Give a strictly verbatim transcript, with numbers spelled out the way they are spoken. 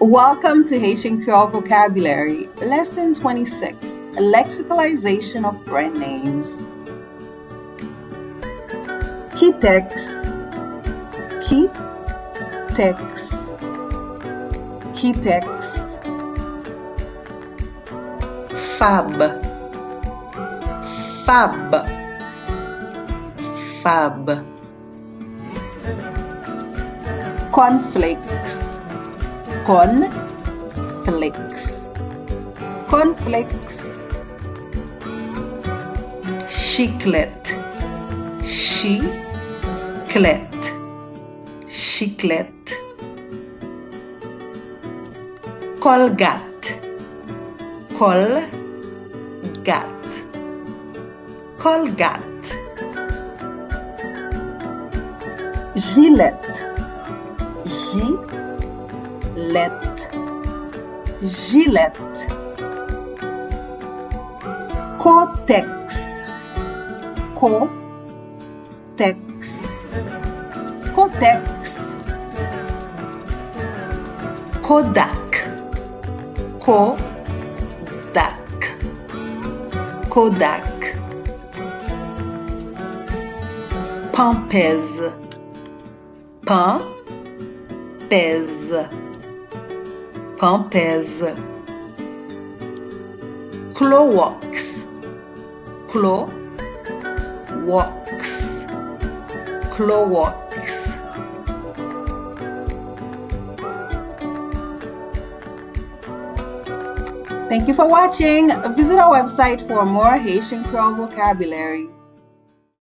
Welcome to Haitian Creole Vocabulary, Lesson twenty-six, Lexicalization of Brand Names. Kitèks. Kitèks. Kitèks. Fab. Fab. Fab. Cornflakes. Cornflakes. Cornflakes. Chiklèt. Chiklèt. Chiklèt. Kòlgat. Kòlgat. Kòlgat. Jilèt. Jilèt. Jilèt. Kotèks. Kotèks. Kotèks. Kodak. Kodak. Kodak. Panpèz. Panpèz. Panpèz. Klowòks. Klowòks. Klowòks. Thank you for watching. Visit our website for more Haitian Creole vocabulary.